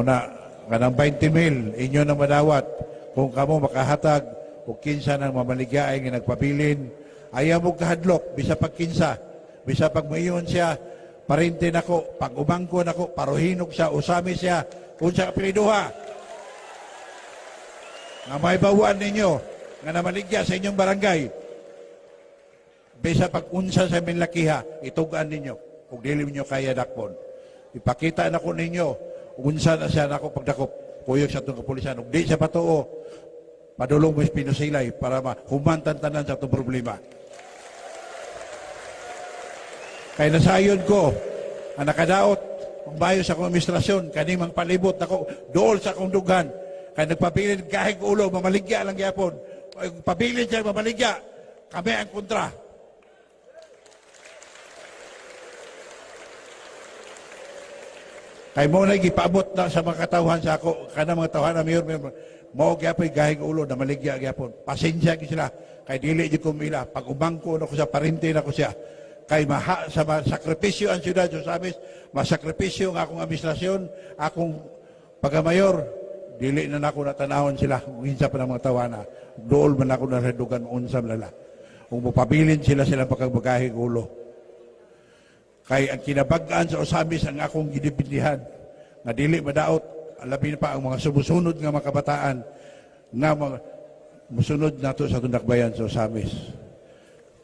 Muna kanang 20 mil inyo nang madawat kung kamo makahatag og kinsa nang mamaligyaay nga nagpabilin. Ayaw mo kahadlok bisa pag kinsa, bisa pag mayon siya parente nako, pag umangko nako, paruhinog siya, usami siya, unsa apelyiduha nga may bawaan ninyo nga namaligya sa inyong barangay, bisa pag unsa sa minlakiha, itugan ninyo. Kung dili ninyo kaya dakpon, ipakita nako ninyo unsa na siya nako pagdakop kuyog sa atong kapulisan. Ug di siya patuo, padulong mo pinusilay para mahumantan tanan sa atong problema. Kay nasayon ko ang nakadaot ang bayo sa akong administrasyon kani mang palibot nako dool sa akong dughan kay nagpabilin gahig ulo, mamaligya lang gyapon. Ay, pabilin siya mamaligya, kami ang kontra. Kay mo na gipaabot na sa mga katawhan sa ako kana mga tawhan na mayor, mayor mao gyapon gahig ulo na maligya gyapon. Pasensya gyud sila kay dili jud ko mila pag umangko na ko sa parente na ko siya, kay maha sa sakripisyo ang siyudad sa Ozamis, masakripisyo ang akong administrasyon, akong pagkamayor. Dili na nako natanahon sila kung kinsa pa ng mga tawana. Dool man ako na redugan unsa man lala kung mopabilin sila silang pagkabagahig ulo, kay ang kinabag-an sa Ozamis ang akong gidipindihan nga dili madaot, labi na pa ang mga sumusunod nga mga kabataan nga mga musunod nato sa atong dakbayan sa Ozamis.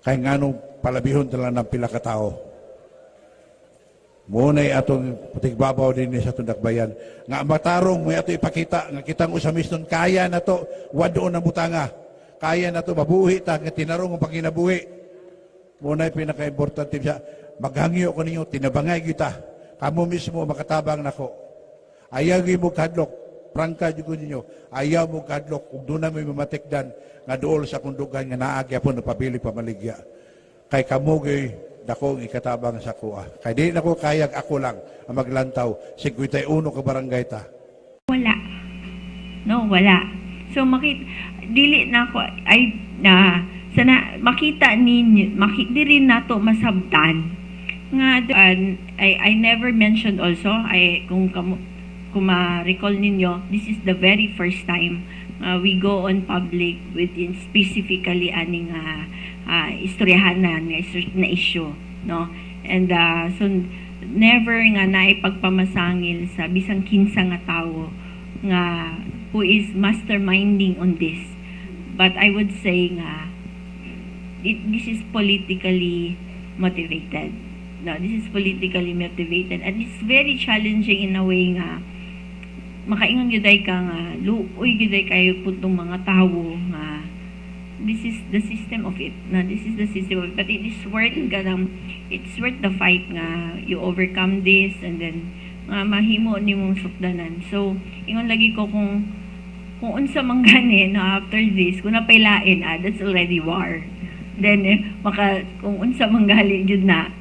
Kay nganong palabihon tala ng pila ka tawo? Muna'y atong patigbabaw din sa atong dakbayan nga matarong may ato ipakita nga kitang Ozamis nun kaya na to wadoon ang butanga, kaya na to mabuhi ta nga tinarong ang panginabuhi. Muna'y pinaka-importante siya. Maghangyo ko ninyo, tinabangay kita kamo mismo makatabang nako. Ayaw gyud mo kadlok, prangka jud ko ninyo, ayaw mo kadlok kung doon na may mamatikdan nga dool sa kundugan nga naa gyapon napabili pamaligya, kay kamo gyud dako ang ikatabang sa kuha, kay di nako kayag ako lang ang maglantaw, 51 ka barangay ta. Wala. No, wala. So makita dili na ako ay na sana makita ninyo, makita rin nato masabtan nga I never mentioned also. I kung kamo, kung ma-recall ninyo, this is the very first time we go on public within specifically aning istoryahan na, na issue, no? And so never nga naipagpamasangil sa bisang kinsa nga tawo nga who is masterminding on this. But I would say nga this is politically motivated. No, this is politically motivated and it's very challenging in a way nga makaingon gyud ay ka nga luoy gyud ay kayo putong mga tawo nga this is the system of it. No, this is the system of it. But it is worth kanang it's worth the fight nga you overcome this and then nga mahimo nimong sukdanan. So ingon lagi ko kung unsa man gani na after this, kung napailain, that's already war. Then eh, maka kung unsa man gali jud na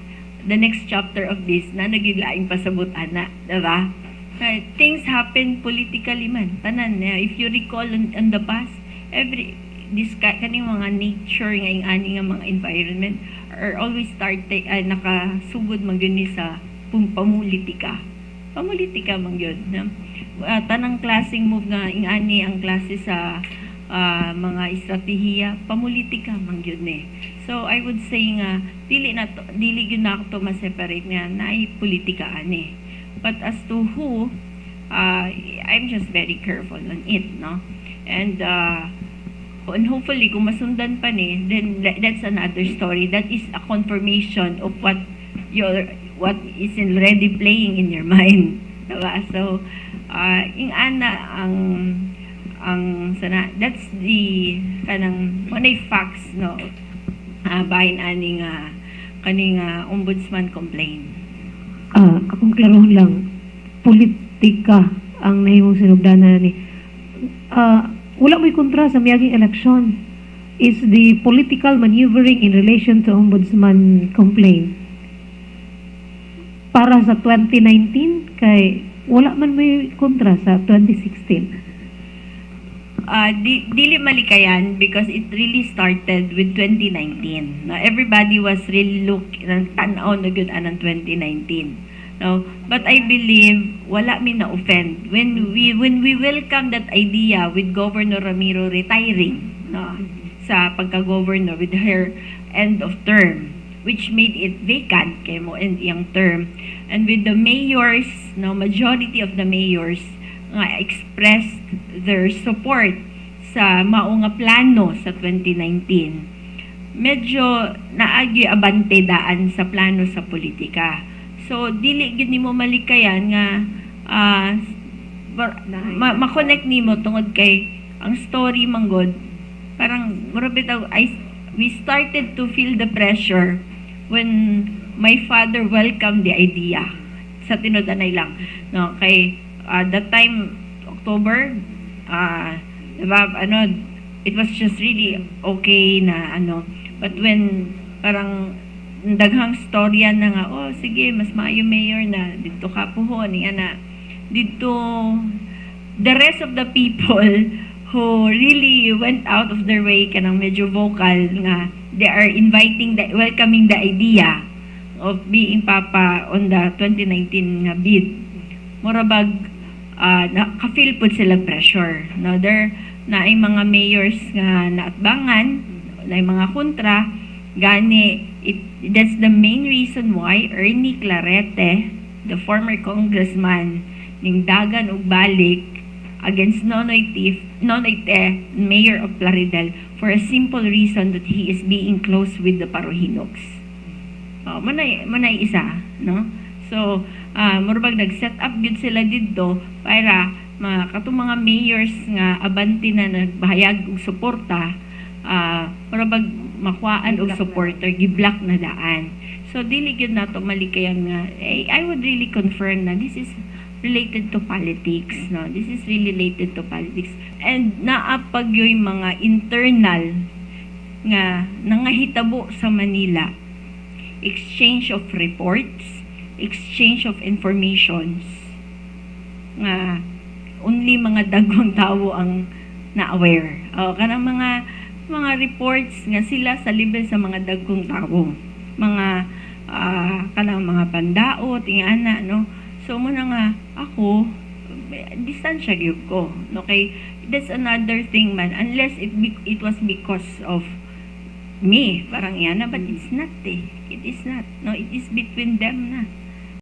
the next chapter of this na nagiglaing pasabot ana, diba? Things happen politically man tanan. Eh, if you recall on the past, every this kaning mga nature nga ing ani nga mga environment are always start nakasugod man gyud ni sa pamulitika, pamulitika man gyud na tanang klaseng move nga ing ani ang klase sa mga estratehiya, pamulitika man gyud ni. So I would say nga dili na to, dili gyud na to ma-separate nga naay politika ani. But as to who, I'm just very careful on it, no? And hopefully kung masundan pa ni, then that's another story. That is a confirmation of what is already playing in your mind, diba? So ing ana ang sana, that's the kanang manay facts, no, bahin ani nga kaning ombudsman complaint. Akong klarohon lang, politika ang nahimong sinugdanan ni. Wala mo'y kontra sa miaging eleksyon. Is the political maneuvering in relation to ombudsman complaint para sa 2019, kay wala man may kontra sa 2016? Dili malikayan because it really started with 2019. No, everybody was really look tanaw na gyud anang 2019. No, but I believe wala mi na offend when we welcome that idea with Governor Ramiro retiring, no, sa pagka-governor with her end of term, which made it vacant kay mo end iyang term, and with the mayors, no, majority of the mayors nga expressed their support sa mao nga plano sa 2019, medyo naagi abante daan sa plano sa politika. So dili gyud nimo malikayan nga ma-connect nimo tungod kay ang story manggod parang mura bitaw we started to feel the pressure when my father welcomed the idea sa tinud-anay lang, no, kay that time October, diba, ano, it was just really okay na ano, but when parang daghang storya na nga, "Oh sige, mas maayo mayor na didto ka puhon," ana didto, the rest of the people who really went out of their way, kanang medyo vocal nga they are inviting the welcoming the idea of being papa on the 2019 nga bid, mura bag naka-feel pud sila pressure, no? There naay mga mayors nga naatbangan na mga kontra gani. It that's the main reason why Ernie Clarete, the former congressman, ning dagan og balik against Nonoy Te, mayor of Plaridel, for a simple reason that he is being close with the Parojinogs. Oh, manay isa, no? So, murag nag-set up gyud sila didto para ma katong mga mayors nga abante na nagbahayag og suporta, murag makuhaan og supporter, gi-block na daan. So dili gyud nato malikayan nga eh, I would really confirm na this is related to politics, no? This is really related to politics and naa pa gyoy mga internal nga nangahitabo sa Manila, exchange of reports, exchange of informations nga only mga dagkong tawo ang na-aware. O, kanang mga reports nga sila sa level sa mga dagkong tawo. Mga kanang mga pandaot, ingana, no? So mao na nga ako distansya gyud ko, no, kay that's another thing man, unless it was because of me, parang yan na, but it's not eh. It is not, no? It is between them na.